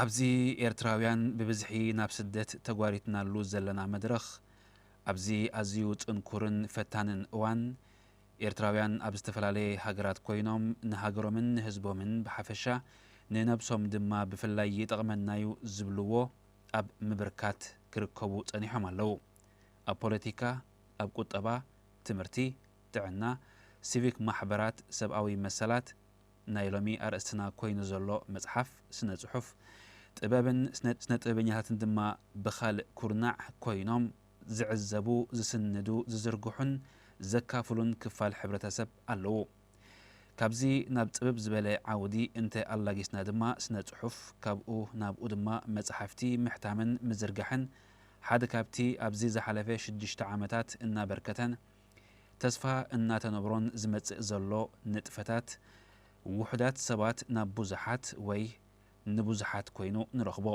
ኣብዚ ኤርትራውያን ብብዝሒ ናብ ስደት ተጓሪትናሉ ዘለና መድረኽ፣ ኣብዚ ኣዝዩ ጽንኩርን ፈታንን እዋን፣ ኤርትራውያን ኣብ ዝተፈላለየ ሃገራት ኮይኖም ንሃገሮምን ንህዝቦምን ብሓፈሻ ንነብሶም ድማ ብፍላይ ይጠቕመናዩ ዝብልዎ ኣብ ምብርካት ክርከቡ ጸኒሖም ኣለዉ። ኣብ ፖለቲካ፣ ኣብ ቁጠባ፣ ትምህርቲ፣ ጥዕና፣ ሲቪክ ማሕበራት፣ ሰብኣዊ መሰላት፣ ናይ ሎሚ ኣርእስትና ኮይኑ ዘሎ መጽሓፍ ስነ ጽሑፍ ጥበብን ስነ ጥበበኛታትን ድማ ብኻልእ ኩርናዕ ኮይኖም ዝዕዘቡ፣ ዝስንዱ፣ ዝዝርግሑን ዘካፍሉን ክፋል ሕብረተሰብ ኣለዉ። ካብዚ ናብ ጽብብ ዝበለ ዓውዲ እንተ ኣላጊስና ድማ ስነ ጽሑፍ ካብኡ ናብኡ ድማ መጽሓፍቲ ምሕታምን ምዝርጋሕን ሓደ ካብቲ ኣብዚ ዝሓለፈ ሽዱሽተ ዓመታት እናበርከተን ተስፋ እናተነብሮን ዝመጽእ ዘሎ ንጥፈታት ውሑዳት ሰባት ናብ ብዙሓት ወይ ንብዙሓት ኮይኑ ንረኽቦ።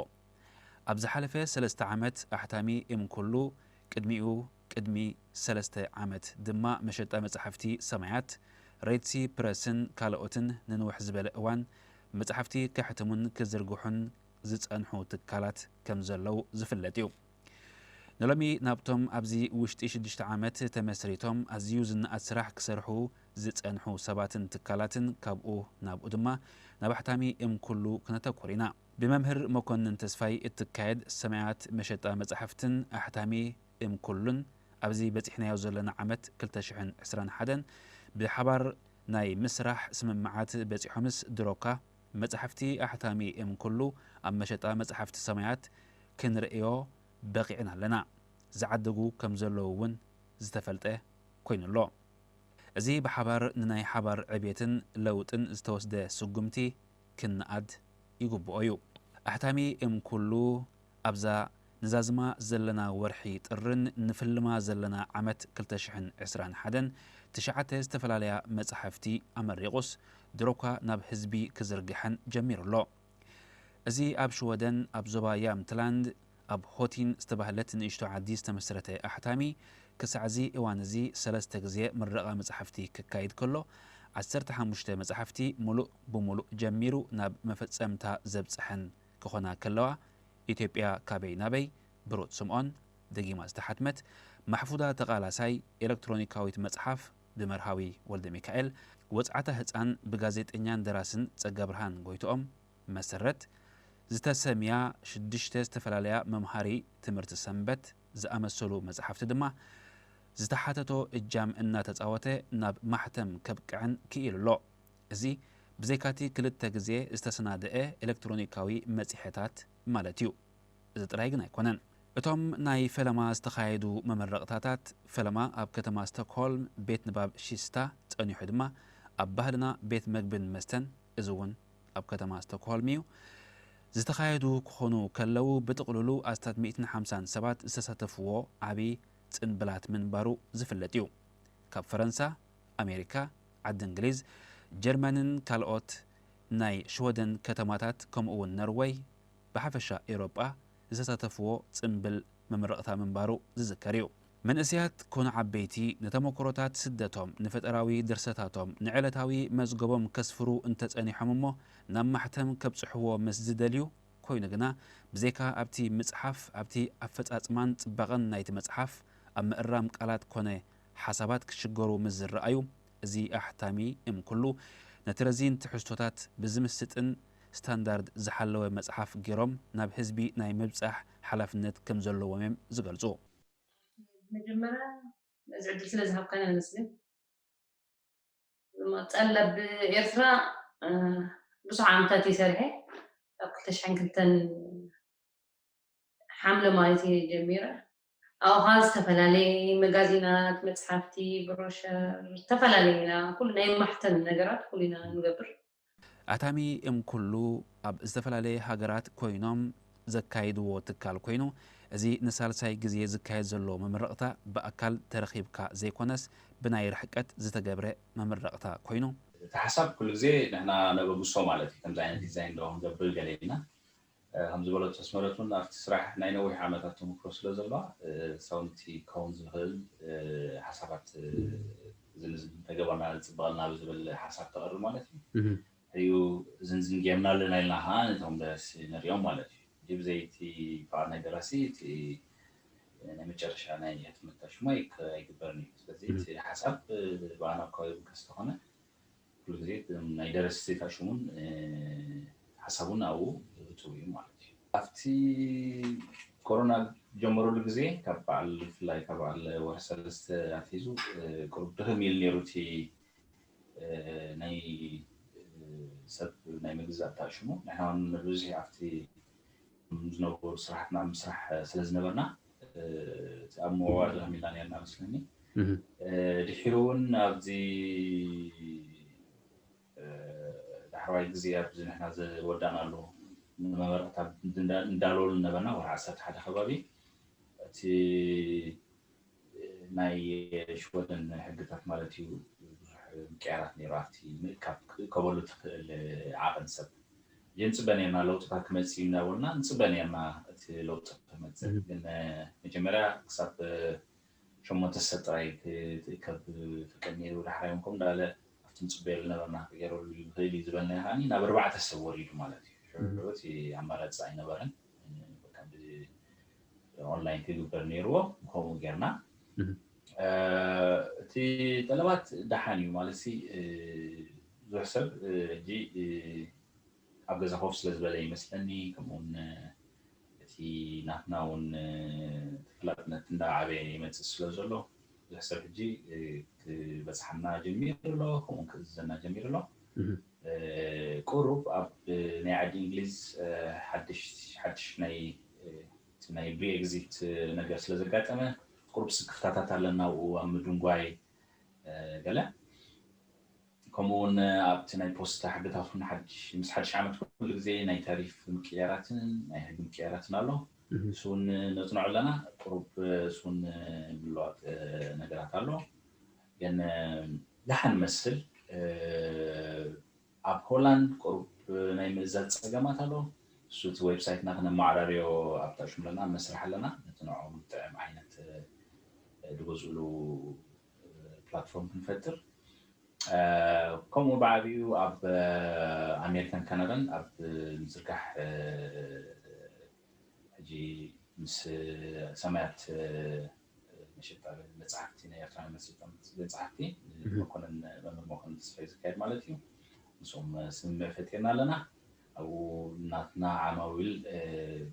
ኣብ ዝሓለፈ ሰለስተ ዓመት ኣሕታሚ እምኩሉ፣ ቅድሚኡ ቅድሚ ሰለስተ ዓመት ድማ መሸጣ መጻሕፍቲ ሰማያት፣ ሬድሲ ፕረስን ካልኦትን ንንውሕ ዝበለ እዋን መጻሕፍቲ ከሕትሙን ክዝርግሑን ዝጸንሑ ትካላት ከም ዘለዉ ዝፍለጥ እዩ። ንሎሚ ናብቶም ኣብዚ ውሽጢ ሽዱሽተ ዓመት ተመስሪቶም ኣዝዩ ዝነኣድ ስራሕ ክሰርሑ ዝጸንሑ ሰባትን ትካላትን ካብኡ ናብኡ ድማ ናብ ኣሕታሚ እምኩሉ ክነተኩር ኢና። ብመምህር መኮንን ተስፋይ እትካየድ ሰማያት መሸጣ መጻሕፍትን ኣሕታሚ እምኩሉን ኣብዚ በጺሕናዮ ዘለና ዓመት ክልተ ሽሕን ዕስራን ሓደን ብሓባር ናይ ምስራሕ ስምምዓት በጺሖምስ ድሮካ መጻሕፍቲ ኣሕታሚ እምኩሉ ኣብ መሸጣ መጻሕፍቲ ሰማያት ክንርእዮ በቒዕና ኣለና። ዝዓደጉ ከም ዘለዉ እውን ዝተፈልጠ ኮይኑ ኣሎ። እዚ ብሓባር ንናይ ሓባር ዕብየትን ለውጥን ዝተወስደ ስጉምቲ ክነኣድ ይግብኦ እዩ። ኣሕታሚ እምኩሉ ኣብዛ ንዛዝማ ዘለና ወርሒ ጥርን ንፍልማ ዘለና ዓመት ክልተ ሽሕን ዕስራን ሓደን ትሽዓተ ዝተፈላለያ መጻሕፍቲ ኣመሪቑስ ድሮኳ ናብ ህዝቢ ክዝርግሐን ጀሚሩ ኣሎ። እዚ ኣብ ሽወደን ኣብ ዞባ ያምትላንድ ኣብ ሆቲን ዝተባህለት ንእሽቶ ዓዲ ዝተመስረተ ኣሕታሚ ክሳዕ እዚ እዋን እዚ ሰለስተ ግዜ ምረቓ መጻሕፍቲ ክካይድ ከሎ ዓሰርተ ሓሙሽተ መጻሕፍቲ ሙሉእ ብሙሉእ ጀሚሩ ናብ መፈጸምታ ዘብጽሐን ክኾና ከለዋ፣ ኢትዮጵያ ካበይ ናበይ፣ ብሩት ስምኦን፣ ደጊማ ዝተሓትመት፣ ማሕፉዳ ተቓላሳይ፣ ኤለክትሮኒካዊት መጽሓፍ ብመርሃዊ ወልደሚካኤል፣ ወጽዓታ ህጻን ብጋዜጠኛን ደራስን ጸጋብርሃን ጎይትኦም መሰረት ዝተሰምያ ሽዱሽተ ዝተፈላለያ መምሃሪ ትምህርቲ ሰንበት ዝኣመሰሉ መጽሓፍቲ ድማ ዝተሓተቶ እጃም እናተጻወተ ናብ ማሕተም ከብቅዐን ክኢሉ ኣሎ። እዚ ብዘይካቲ ክልተ ግዜ ዝተሰናደአ ኤለክትሮኒካዊ መጺሔታት ማለት እዩ። እዚ ጥራይ ግን ኣይኮነን። እቶም ናይ ፈለማ ዝተኻየዱ መመረቕታታት፣ ፈለማ ኣብ ከተማ ስቶክሆልም ቤት ንባብ ሺስታ ጸኒሑ ድማ ኣብ ባህልና ቤት መግብን መስተን፣ እዚ እውን ኣብ ከተማ ስቶክሆልም እዩ፣ ዝተኻየዱ ክኾኑ ከለዉ፣ ብጥቕልሉ ኣስታት ሚእትን ሓምሳን ሰባት ዝተሳተፍዎ ዓቢ ጽንብላት ምንባሩ ዝፍለጥ እዩ። ካብ ፈረንሳ፣ ኣሜሪካ፣ ዓዲ እንግሊዝ፣ ጀርመንን ካልኦት ናይ ሽወደን ከተማታት፣ ከምኡ እውን ነርወይ፣ ብሓፈሻ ኤውሮጳ ዝተሳተፍዎ ጽንብል መመረቕታ ምንባሩ ዝዝከር እዩ። መንእሰያት ኮኑ ዓበይቲ፣ ንተመክሮታት ስደቶም፣ ንፈጠራዊ ድርሰታቶም፣ ንዕለታዊ መዝገቦም ከስፍሩ እንተጸኒሖም እሞ፣ ናብ ማሕተም ከብጽሕዎ ምስ ዝደልዩ፣ ኮይኑ ግና፣ ብዘይካ ኣብቲ ምጽሓፍ፣ ኣብቲ ኣፈጻጽማን ጽባቐን ናይቲ መጽሓፍ፣ ኣብ ምእራም ቃላት ኮነ ሓሳባት ክሽገሩ ምስ ዝረኣዩ፣ እዚ ኣሕታሚ እምኩሉ ነቲ ረዚን ትሕዝቶታት ብዝምስጥን ስታንዳርድ ዝሓለወ መጽሓፍ ገይሮም ናብ ህዝቢ ናይ ምብጻሕ ሓላፍነት ከም ዘለዎም እዮም ዝገልጹ። መጀመርያ ነዚ ዕድል ስለ ዝሃብካኒ ኣመስግን። ጸለብ ኤርትራ፣ እ፣ ብዙሕ ዓመታት እየ ሰሪሐ። ካብ ክልተ ሽሕን ክልተን ሓምለ ማለት እየ ጀሚረ። ኣብኻ ዝተፈላለየ መጋዚናት፣ መጽሓፍቲ፣ ብሮሸር፣ ዝተፈላለየ ኢና ኩሉ ናይ ማሕተም ነገራት ኩሉ ኢና ንገብር። ኣታሚ እምኩሉ ኣብ ዝተፈላለየ ሃገራት ኮይኖም ዘካይድዎ ትካል ኮይኑ፣ እዚ ንሳልሳይ ግዜ ዝካየድ ዘሎ መመረቕታ ብኣካል ተረኺብካ ዘይኮነስ ብናይ ርሕቀት ዝተገብረ መመረቕታ ኮይኑ፣ እቲ ሓሳብ ኩሉ ግዜ ንሕና ነበግሶ ማለት እዩ። ከምዚ ዓይነት ዲዛይን ዶ ክንገብር ገለ ኢልና ከም ዝበለቶ ኣስመረት እውን ኣብቲ ስራሕ ናይ ነዊሕ ዓመታት ተመክሮ ስለ ዘለዋ ሳውንቲ ክኸውን ዝኽእል ሓሳባት ዝንዝን ተገበርና ዝፅበቐልና ብዝብል ሓሳብ ተቐርብ ማለት እዩ። እዩ ዝንዝን ጌርና ኣለና ኢልና ከዓ ነቶም ደረስቲ ነሪኦም ማለት እዩ። ሕጂ ብዘይቲ ፍቓድ ናይ ደራሲ እቲ ናይ መጨረሻ ናይ ህትመት ሽሙ ኣይግበርን እዩ። ስለዚ እቲ ሓሳብ ብኣና ኣካባቢ እንከ ዝተኾነ ኩሉ ግዜ ናይ ደረስቲ ሽሙን ሓሳቡን ኣብኡ እትው እዩ ማለት እዩ። ኣብቲ ኮሮና ጀመረሉ ግዜ ካብ በዓል ብፍላይ ካብ በዓል ወርሒ ሰለስተ ኣትሒዙ ቁሩብ ድኽም ኢሉ ነይሩ እቲ ናይ ሰብ ናይ ምግዛእ ሽሙ ንሕና እውን ብዙሕ ኣብቲ ዝነበሩ ስራሕትና ምስራሕ ስለ ዝነበርና እቲ ኣብ ምውዋር ድኽም ኢልና ነርና መስለኒ። ድሒሩ እውን ኣብዚ ዳሕረዋይ ግዜ ኣብዚ ንሕና ዝወዳእናሉ ንመመረቕታ እንዳለወሉ ነበርና ወርሒ ዓሰርተ ሓደ ከባቢ እቲ ናይ ሽወደን ሕግታት ማለት እዩ ብዙሕ ምቅያራት ነይሩ ኣብቲ ምእካብ ከበሉ ትኽእል ዓቐን ሰብ ንፅበ ነርና ለውጥታት ክመፅእ እዩ እናበልና ንፅበ ነርና እቲ ለውጢ ክመፅእ ግን መጀመርያ ክሳብ ሸሞንተ ሰብ ጥራይ ክትእከብ ፍቀድ ነይሩ ዳሕራይ እውን ከምኡ እንዳለ ኣብቲ ንፅበየሉ ነበርና ክገይረሉ ይኽእል እዩ ዝበልናዮ ከዓ ናብ ኣርባዕተ ሰብ ወሪዱ ማለት እዩ ሽዑ እቲ ኣማራፂ ኣይነበረን ኦንላይን ክግበር ነይርዎ ከምኡ ጌርና እቲ ጠለባት ደሓን እዩ ማለት ብዙሕ ሰብ ሕጂ ኣብ ገዛ ኮፍ ስለ ዝበለ ይመስለኒ ከምኡውን እቲ ናትና እውን ተፈላጥነት እንዳዓበየ ይመፅእ ስለ ዘሎ ብዙሕ ሰብ ሕጂ ክበፅሓና ጀሚሩ ኣሎ ከምኡውን ክእዝዘና ጀሚሩ ኣሎ ቁሩብ ኣብ ናይ ዓዲ እንግሊዝ ሓድሽ ሓድሽ ናይ ናይ ብሪኤግዚት ነገር ስለ ዘጋጠመ ቁሩብ ስክፍታታት ኣለና ኣብኡ ኣብ ምድንጓይ ገለ ከምኡ እውን ኣብቲ ናይ ፖስታ ሕግታት እውን ሓድሽ ምስ ሓድሽ ዓመት ኩሉ ግዜ ናይ ታሪፍ ምቅያራትን ናይ ሕጊ ምቅያራትን ኣሎ እሱ እውን ነፅንዖ ኣለና ቁሩብ እሱ እውን ምልዋጥ ነገራት ኣሎ ግን ደሓን መስል ኣብ ሆላንድ ቁሩብ ናይ ምእዛዝ ፀገማት ኣሎ እሱ እቲ ዌብሳይትና ክነመዓራርዮ ኣብታ ሽምለና መስራሕ ኣለና ነቲ ንዕኦም ጥዕም ዓይነት ዝገዝእሉ ፕላትፎርም ክንፈጥር ከምኡ ብዓብዩ ኣብ ኣሜሪካን ካናዳን ኣብ ምዝርጋሕ ሕጂ ምስ ሰማያት መሸጣ መፅሓፍቲ ናይ ኤርትራ መፅሓፍቲ መኮነን መምህር መኮነን ተስፋይ ዝካየድ ማለት እዩ ምስኦም ስምምዕ ፈጢርና ኣለና ኣብኡ ናትና ዓማዊል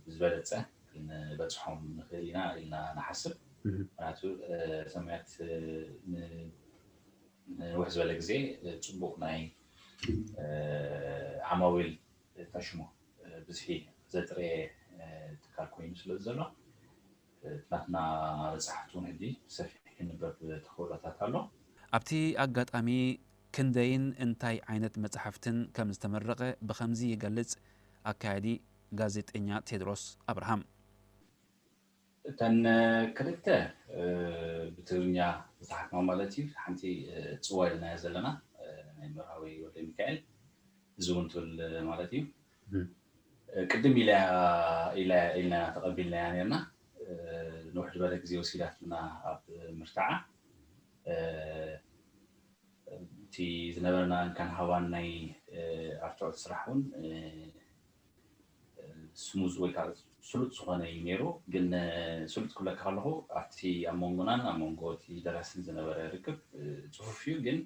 ብዝበለፀ ክንበፅሖም ንኽእል ኢና ኢልና ንሓስብ ምክንያቱ ሰማያት ንውሕ ዝበለ ግዜ ፅቡቅ ናይ ዓማዊል ተሽሞ ብዝሒ ዘጥረየ ትካል ኮይኑ ስለ ዘሎ ናትና መፅሓፍቲ እውን ሕጂ ሰፊሕ ክንበብ ተኽእሎታት ኣሎ። ኣብቲ ኣጋጣሚ ክንደይን እንታይ ዓይነት መፅሓፍትን ከም ዝተመረቐ ብኸምዚ ይገልፅ ኣካያዲ ጋዜጠኛ ቴድሮስ ኣብርሃም። እተን ክልተ ብትግርኛ ዝተሓትማ ማለት እዩ። ሓንቲ ፅዋ ኢልናያ ዘለና ናይ መርሃዊ ወልደሚካኤል እዚ እውን ትብል ማለት እዩ። ቅድም ኢላ ኢልናያ ተቐቢልናያ ነርና። ንውሕ ዝበለ ግዜ ወሲዳትና ኣብ ምርታዓ እቲ ዝነበረና እንካን ሃባን ናይ ኣርትዖት ስራሕ እውን ስሙዝ ወይ ከዓ ስሉጥ ዝኾነ እዩ ነይሩ። ግን ስሉጥ ክብለካ ከለኹ ኣብቲ ኣብ መንጎናን ኣብ መንጎ እቲ ደራስን ዝነበረ ርክብ ፅፉፍ እዩ። ግን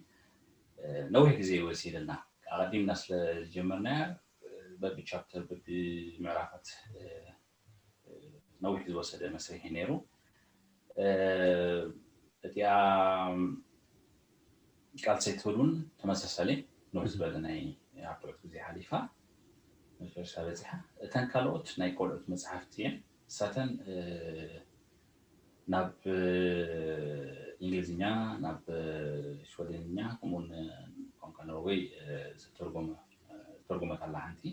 ነዊሕ ግዜ ይወስድልና ኣቐዲምና ስለ ዝጀመርናያ በቢ ቻፕተር በቢ ምዕራፋት ነዊሕ ዝወሰደ መስርሒ ነይሩ። እቲኣ ቃልሰይ ትብል እውን ተመሳሳሊ ንውሕ ዝበለ ናይ ኣርትዖት ግዜ ሓሊፋ መጨረሻ በፂሓ። እተን ካልኦት ናይ ቆልዑት መፅሓፍቲ እየን። እሳተን ናብ እንግሊዝኛ፣ ናብ ሽወደንኛ፣ ከምኡውን ቋንቋ ኖርወይ ዝተርጎመት ኣላ ሓንቲ።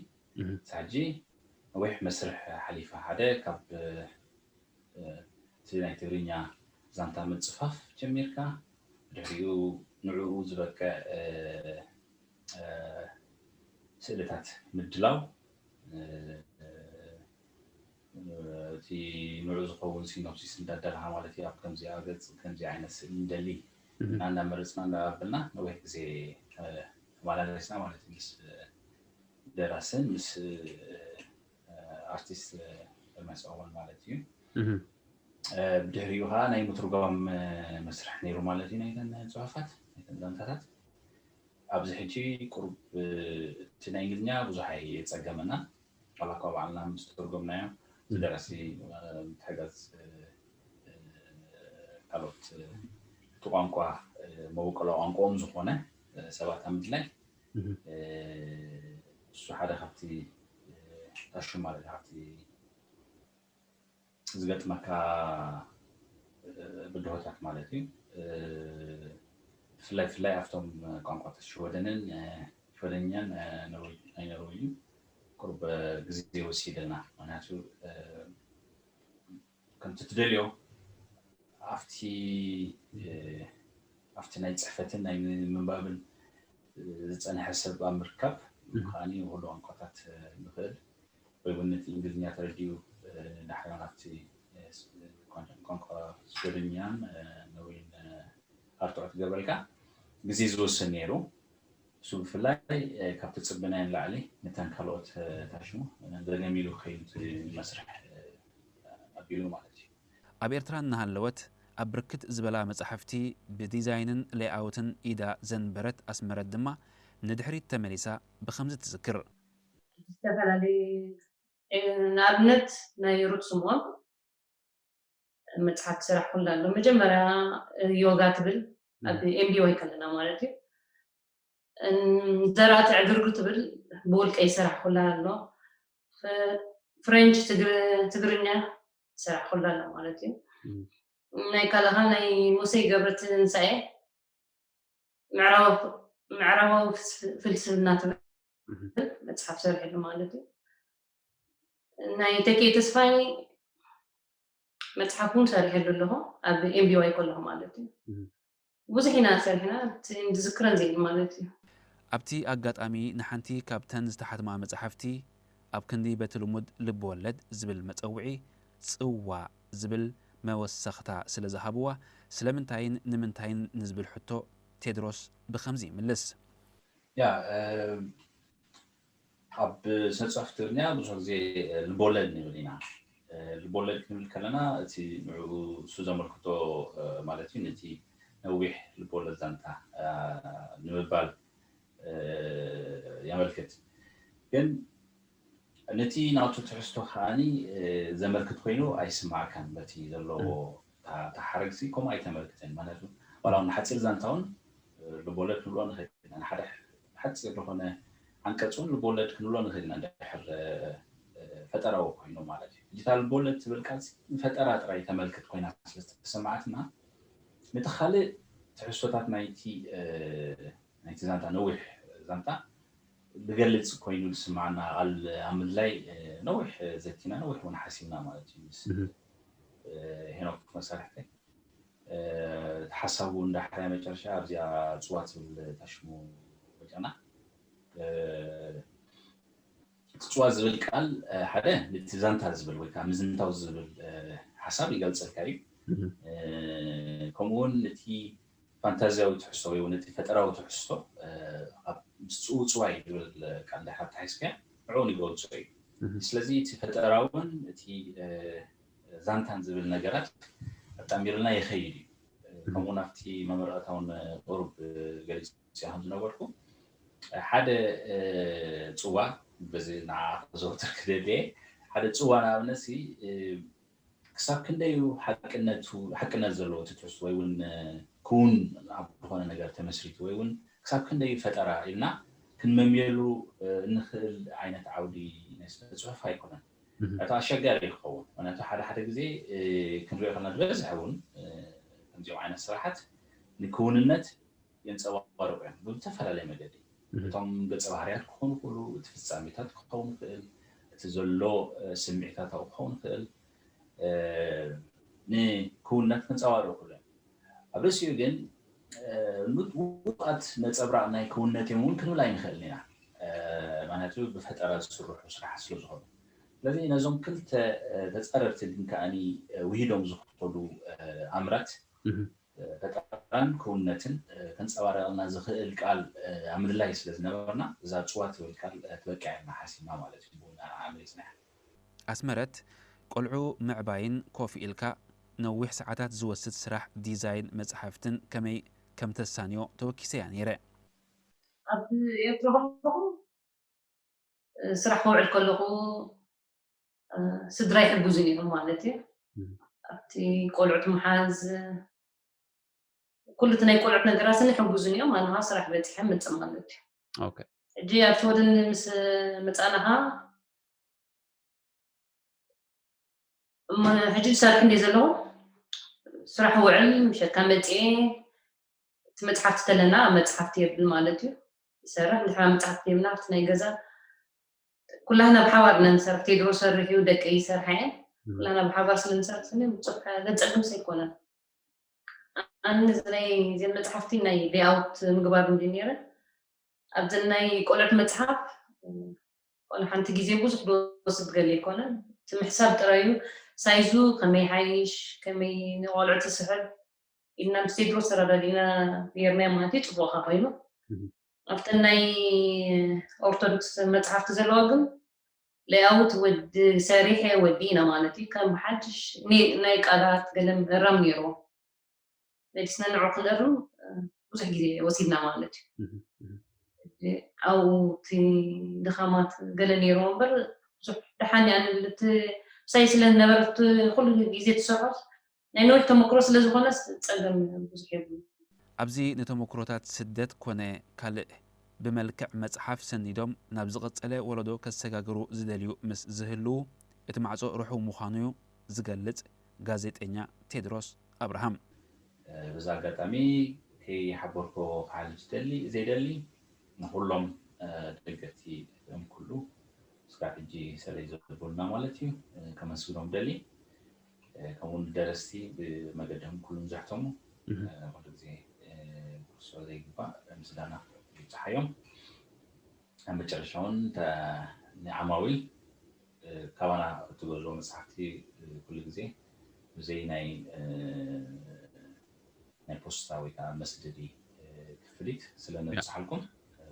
ሕጂ ነዊሕ መስርሕ ሓሊፋ፣ ሓደ ካብ እቲ ናይ ትግርኛ ዛንታ ምፅፋፍ ጀሚርካ፣ ድሕሪኡ ንዕኡ ዝበቅዕ ስእልታት ምድላው፣ እቲ ንዑ ዝኸውን ሲኖፕሲስ እንዳደረኻ ማለት እዩ። ኣብ ከምዚኣ ገፅ ከምዚ ዓይነት ስእሊ እንደሊ እና እንዳመረፅና እንዳባበልና ነዊሕ ግዜ ተመላለስና ማለት እዩ። ምስ ደራስን ምስ ኣርቲስት ኤርሚያስ ኦወን ማለት እዩ። ብድሕሪኡ ከዓ ናይ ምትርጓም መስርሕ ነይሩ ማለት እዩ። ናይተን ፅሑፋት፣ ናይተን ዛንታታት ኣብዚ ሕጂ ቁሩብ እቲ ናይ እንግሊዝኛ ብዙሕ ኣየፀገመና። ዋላ እኳ ባዕልና ምስ ተርጎምናዮ፣ እቲ ደራሲ ምትሕጋዝ ካልኦት እቲ ቋንቋ መበቆላዊ ቋንቋኦም ዝኾነ ሰባት ኣብ ምድላይ፣ እሱ ሓደ ካብቲ ታሹ ማለት ካብቲ ዝገጥመካ ብድሆታት ማለት እዩ። ብፍላይ ብፍላይ ኣብቶም ቋንቋታት ሽወደንን ሽወደኛን ናይ ኖርወይን ቁሩብ ግዜ ወሲድልና። ምክንያቱ ከምቲ ትደልዮ ኣብቲ ኣብቲ ናይ ፅሕፈትን ናይ ምንባብን ዝፀንሐ ሰብ ኣብ ምርካብ፣ ከዓኒ ኩሉ ቋንቋታት ንኽእል ወይ እውን ነቲ እንግሊዝኛ ተረዲኡ ዳሕራ ናብቲ ቋንቋ ሽወደኛን ኖርወይን ኣርትዖ ክገብረልካ ግዜ ዝወስድ ነይሩ። እሱ ብፍላይ ካብ ትፅብናዮ ንላዕሊ ነተን ካልኦት ታሽሙ ደገም ኢሉ ክኸይድ መስርሕ ኣቢሉ ማለት እዩ። ኣብ ኤርትራ እናሃለወት ኣብ ብርክት ዝበላ መጻሕፍቲ ብዲዛይንን ሌይኣውትን ኢዳ ዘንበረት ኣስመረት ድማ ንድሕሪት ተመሊሳ ብኸምዚ ትዝክር። ዝተፈላለዩ ንኣብነት ናይ ሩት ስምኦን መፅሓፍ ዝሰራሕኩላ ኣሎ። መጀመርያ ዮጋ ትብል ኣብ ኤምቢዋይ ከለና ማለት እዩ። ዘራእቲ ዕግርግር ትብል ብውልቀይ ዝሰራሕኩላ ኣሎ። ፍሬንች ትግርኛ ዝሰራሕኩላ ኣሎ ማለት እዩ። ናይ ካለኻ ናይ ሙሴ ገብረትንሳኤ ምዕራባዊ ፍልስፍና ትብል መፅሓፍ ሰሪሐሉ ማለት እዩ። ናይ ተኪኤ ተስፋይ መፅሓፍ እውን ሰሪሐሉ ኣለኹ ኣብ ኤምቢዋይ ከለኹ ማለት እዩ። ብዙሕ ኢና ሰሪሕና፣ ዝክረን ዘይብል ማለት እዩ። ኣብቲ ኣጋጣሚ ንሓንቲ ካብተን ዝተሓትማ መጻሕፍቲ ኣብ ክንዲ በቲ ልሙድ ልብ ወለድ ዝብል መጸውዒ ጽዋ ዝብል መወሰኽታ ስለ ዝሃብዋ ስለምንታይን ንምንታይን ንዝብል ሕቶ ቴድሮስ ብኸምዚ ይምልስ። ያ ኣብ ስነ ጽሑፍ ትግርኛ ብዙሕ ግዜ ልቦለድ ንብል ኢና። ልቦለድ ክንብል ከለና እቲ ንዕኡ እሱ ዘመልክቶ ማለት እዩ ነቲ ነዊሕ ልቦለድ ዛንታ ንምባል የመልክት። ግን ነቲ ናቱ ትሕዝቶ ከዓኒ ዘመልክት ኮይኑ ኣይስማዓካን በቲ ዘለዎ ተሓረግሲ ከምኡ ኣይተመልክትን ማለት እዩ። ዋላ እውን ሓፂር ዛንታ እውን ልቦለድ ክንብሎ ንኽእል ኢና። ሓደ ሓፂር ዝኾነ ዓንቀፅ እውን ልቦለድ ክንብሎ ንኽእል ኢና። እንድሕር ፈጠራዊ ኮይኑ ማለት እዩ። እታ ልቦለድ ትብል ቃል ንፈጠራ ጥራይ ተመልክት ኮይና ስለዝተሰማዓትና ነቲ ካልእ ትሕዝቶታት ናይቲ ናይቲ ዛንታ ነዊሕ ዛንታ ዝገልፅ ኮይኑ ዝስማዓና ቃል ኣብ ምድላይ ነዊሕ ዘቲና ነዊሕ እውን ሓሲብና ማለት እዩ። ምስ ሄኖክ መሳርሕተይ ሓሳቡ እንዳሕራይ መጨረሻ ኣብዚኣ ፅዋ ትብል ታሽሙ ወጨና እቲ ፅዋ ዝብል ቃል ሓደ ነቲ ዛንታ ዝብል ወይ ከዓ ምዝንታው ዝብል ሓሳብ ይገልፀልካ እዩ። ከምኡ እውን ነቲ ፋንታዝያዊ ትሕዝቶ ወይ እውን እቲ ፈጠራዊ ትሕዝቶ ምስ ፅውፅዋይ ዝብል ቃል እንድሕር ኣተሓሒዝካዮ ንዕኡ እውን ይገልፆ እዩ። ስለዚ እቲ ፈጠራውን እቲ ዛንታን ዝብል ነገራት ኣጣሚርና ይኸይድ እዩ። ከምኡ ናብቲ መመረቕታ እውን ቁሩብ ገሊፀ ከም ዝነበርኩ ሓደ ፅዋ በዚ ንዓ ክዘውትር ክደሊ ሓደ ፅዋ ንኣብነት ክሳብ ክንደይ እዩ ሓቅነቱ ሓቅነት ዘለዎ እቲ ትሕዝቶ ወይ እውን ክውን ኣብ ዝኾነ ነገር ተመስሪቱ ወይ እውን ክሳብ ክንደይ እዩ ፈጠራ ኢልና ክንመምየሉ እንኽእል ዓይነት ዓውዲ ናይ ስነ ፅሑፍ ኣይኮነን። እቲ ኣሸጋሪ ይኸውን። ምክንያቱ ሓደ ሓደ ግዜ ክንሪኦ ከለና ዝበዝሐ እውን ከምዚኦም ዓይነት ስራሓት ንክውንነት የንፀባርቁ እዮም ብዝተፈላለየ መገዲ። እቶም ገፀ ባህርያት ክኾኑ ይኽእሉ፣ እቲ ፍፃሜታት ክኸውን ይኽእል፣ እቲ ዘሎ ስምዒታታዊ ክኸውን ይኽእል፣ ንክውንነት ከንፀባርቁ ይኽእሉ እዮም። ኣብ ርእሲኡ ግን ውጡኣት ነፀብራቕ ናይ ክውንነት እዮም እውን ክንብል ኣይንኽእልን ኢና። ምክንያቱ ብፈጠራ ዝስርሑ ስራሕ ስለ ዝኾኑ። ስለዚ ነዞም ክልተ ተፃረርቲ ግን ከዓኒ ውሂዶም ዝኸዱ ኣምራት ፈጠራን ክውንነትን ከንፀባረቐልና ዝኽእል ቃል ኣብ ምድላይ ስለ ዝነበርና እዛ ፅዋ ትብል ቃል ትበቅዕ ኢልና ሓሲብና ማለት እዩ። ብና ኣምሪፅና። ኣስመረት፣ ቆልዑ ምዕባይን ኮፍ ኢልካ ነዊሕ ሰዓታት ዝወስድ ስራሕ ዲዛይን መጽሓፍትን ከመይ ከም ተሳንዮ ተወኪሰያ ነይረ። ኣብ ኤርትራ ከለኹ ስራሕ ክውዕል ከለኹ ስድራ ይሕግዙ ነይሮም ማለት እዩ። ኣብቲ ቆልዑት ምሓዝ ኩሉ እቲ ናይ ቆልዑት ነገራት ይሕግዙ ነይሮም። ኣነ ስራሕ በፂሐ መፅእ ማለት እዩ። ሕጂ ኣብ ሽወደን ምስ መፃናኻ ሕጂ ዝሰርሕ እንደ ዘለኹ ስራሕ ውዕል ምሸካ መፅኤ እቲ መፅሓፍቲ ተለና ኣብ መፅሓፍቲ የብል ማለት እዩ። ይሰርሕ እንድሕራ መፅሓፍቲ የብና ኣብቲ ናይ ገዛ ኩላህና ብሓባር ኢና ንሰርሕ። ቴድሮ ሰርሕ እዩ ደቂ ይሰርሓ እየን ኩላህና ብሓባር ስለ ንሰርሕ ስኒ ብዙሕ ዘፀግምስ ኣይኮነን። ኣነ ናይ ዜን መፅሓፍቲ ናይ ሌኣውት ምግባር እንዲ ነይረ ኣብዘን ናይ ቆልዑት መፅሓፍ ቆልዓ ሓንቲ ግዜ ብዙሕ ዝወስድ ገለ ኣይኮነን። እቲ ምሕሳብ ጥራይ እዩ። ሳይዙ ከመይ ሓይሽ ከመይ ንቆልዑ ትስሕብ ኢልና ምስ ቴድሮስ ተረዳዲእና ገይርናዮ ማለት እዩ። ፅቡቕካ ኮይኑ ኣብተን ናይ ኦርቶዶክስ መፅሓፍቲ ዘለዋ ግን ሌኣውት ወዲ ሰሪሐ ወዲእና ማለት እዩ። ከም ብሓድሽ ናይ ቃላት ገለ እራም ነይርዎ መሊስና ንዑ ክንእርም ብዙሕ ግዜ ወሲድና ማለት እዩ። ኣብኡ እቲ ድኻማት ገለ ነይርዎ እምበር ብዙሕ ደሓን እያ ንብል እቲ ምሳይ ስለ ዝነበረት ኩሉ ግዜ ትሰርሖ ናይ ነዊሕ ተመክሮ ስለ ዝኾነስ ፀገም ብዙሕ የብሉ። ኣብዚ ንተመክሮታት ስደት ኮነ ካልእ ብመልክዕ መጽሓፍ ሰኒዶም ናብ ዝቐጸለ ወለዶ ከሰጋግሩ ዝደልዩ ምስ ዝህልዉ እቲ ማዕጾ ርሑው ምዃኑ ዝገልጽ ጋዜጠኛ ቴድሮስ ኣብርሃም። በዚ ኣጋጣሚ ከይሓበርኮ ክሓልፍ ዝደሊ ዘይደሊ ንኩሎም ደገፍቲ እም ኩሉ ስጋብ ሕጂ ሰለይ ዘብሉና ማለት እዩ ከመስግኖም ደሊ። ከምኡ ንደረስቲ ብመገድም ኩሉም ዘሕተሙ ኩሉ ግዜ ክርሶ ዘይግባእ ምስጋና ይብፅሓዮም። ኣብ መጨረሻ እውን ንዓማዊል ካባና እትገዝኦ መፅሓፍቲ ኩሉ ግዜ ብዘይ ናይ ናይ ፖስታ ወይ ከዓ መስደዲ ክፍሊት ስለ ነብፅሓልኩም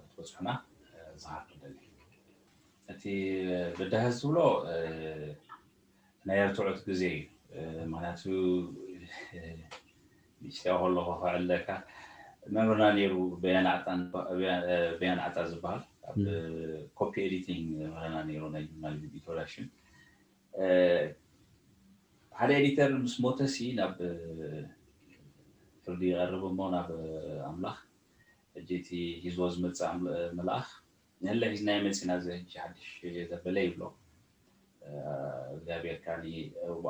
ክትበፅሑና ዝሃርኩ ደሊ። እቲ በዳህዝ ዝብሎ ናይ ርትዖት ግዜ እዩ። ምክንያቱ ንእሽተያ ከለኹ ክዕለካ መምህርና ነይሩ በያን ዓጣ ዝበሃል ኣብ ኮፒ ኤዲቲንግ መምህርና ነይሩ ናይ ጆርናሊዝም ኢንትሮዳክሽን። ሓደ ኤዲተር ምስ ሞተሲ ናብ ፍርዲ ይቐርብ እሞ ናብ ኣምላኽ ሕጂ እቲ ሂዝቦ ዝመፅእ መልኣኽ ንለ ሒዝናዮ መፂና እዚ ሕጂ ሓድሽ ዘበለ ይብሎ እግዚኣብሔር ካኒ እዋ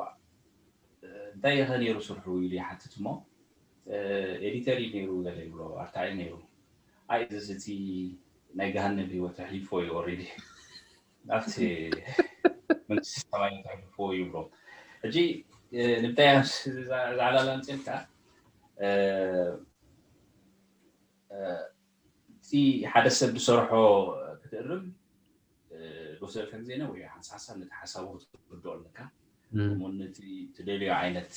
እንታይ ኢኸ ነይሩ ስርሑ ኢሉ ይሓትት እሞ ኤዲተር እዩ ነይሩ ገለ ይብሎ ኣርታዒ ነይሩ ኣይ እዚ እቲ ናይ ገሃነብ ህይወት ኣሕሊፎ እዩ ኦሬዲ ናብቲ መንግስቲ ሰማይ ኣሕሊፎ ይብሎ ሕጂ ንምንታይ ዛዕላ ላምፅልካ እቲ ሓደ ሰብ ዝሰርሖ ክትእርም ዝወስደልካ ግዜ ነዊሕ ሓንሳብ ሓንሳብ ነቲ ሓሳቡ ክትርድኦ ኣለካ። ከምኡ ነቲ ትደልዮ ዓይነት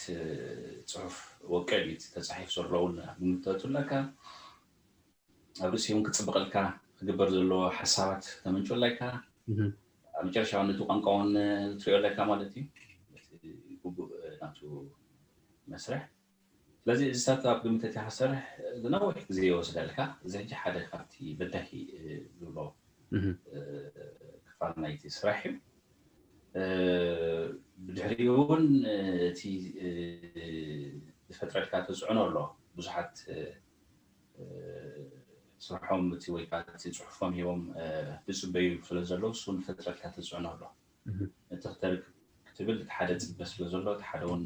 ፅሑፍ ወቅዕ ድዩ ተፃሒፍ ዘሎ እውን ምግምተቱ ኣለካ። ኣብ ርእሲ እውን ክፅብቐልካ ክግበር ዘለዎ ሓሳባት ተመንጭወላይካ ኣብ መጨረሻ እውን ነቲ ቋንቋ እውን ትሪኦ ኣለካ ማለት እዩ። ግቡእ ናቱ መስርሕ ስለዚ እዚ ስታርታፕ ግምት እቲ ክሰርሕ ዝነውሕ ግዜ ይወስደልካ። እዚ ሕጂ ሓደ ካብቲ በዳሂ ዝብሎ ክፋል ናይቲ ስራሕ እዩ። ብድሕሪኡ እውን እቲ ዝፈጥረልካ ተፅዕኖ ኣሎ። ብዙሓት ስርሖም እቲ ወይ ከዓ እቲ ፅሑፎም ሂቦም ዝፅበዩ ስለ ዘለዉ እሱ ንፈጥረልካ ተፅዕኖ ኣሎ። እቲ ክተርክ ክትብል እቲ ሓደ ፅበ ስለ ዘሎ እቲ ሓደ እውን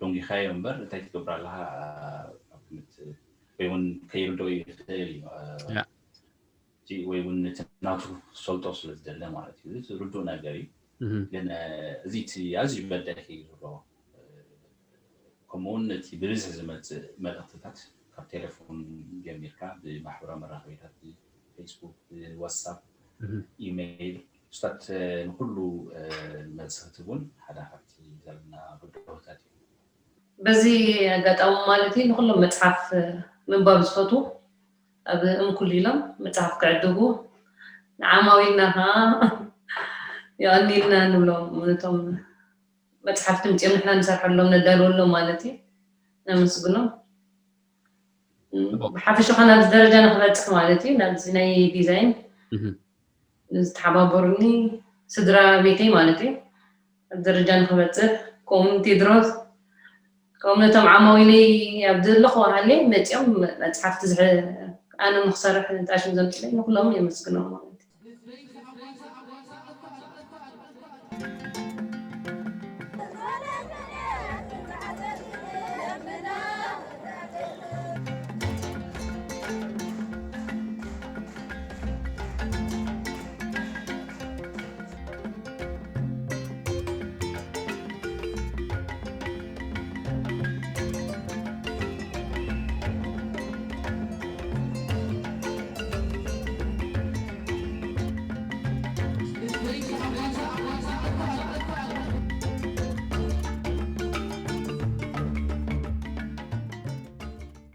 ደንጊኻዮ እምበር እንታይ ትገብር ኣለካ ግምት ወይ እውን ከይርድኦ ይኽእል እዩ። ወይ እውን እቲ ናቱ ክሰልጦ ስለ ዝደለ ማለት እዩ። እዚ ርዱእ ነገር እዩ። ግን እዚ እቲ ኣዝዩ በዳይ እዩ ዘሎ። ከምኡ እውን እቲ ብብዝሒ ዝመፅእ መልእክትታት ካብ ቴሌፎን ጀሚርካ ብማሕበራዊ መራኸቢታት፣ ብፌስቡክ፣ ብዋትሳፕ፣ ኢሜይል፣ እሱታት ንኩሉ መልሲ ክትህብ እውን ሓደ ካብቲ ዘለና ብድሆታት እዩ። በዚ ኣጋጣሚ ማለት እዩ ንኩሎም መፅሓፍ ምንባብ ዝፈትዉ ኣብ እምኩል ኢሎም መፅሓፍ ክዕድጉ ንዓማዊልና ከዓ የቐንይልና ንብሎም። ነቶም መፅሓፍቲ ምፅኦም ንሕና ንሰርሐሎም ነዳልወሎም ማለት እዩ። ነመስግኖም። ብሓፈሻ ናብዚ ደረጃ ንክበፅሕ ማለት እዩ ናብዚ ናይ ዲዛይን ዝተሓባበሩኒ ስድራ ቤተይ ማለት እዩ። ኣብ ደረጃ ንክበፅሕ ከምኡ ቴድሮስ ከምኡ ነቶም ዓማዊለይ ኣብ ዘለኹ ሃልየ መፂኦም መፅሓፍቲ ኣነ ንክሰርሕ ጣሽም ዘምፅለይ ንኩሎም የመስግኖም።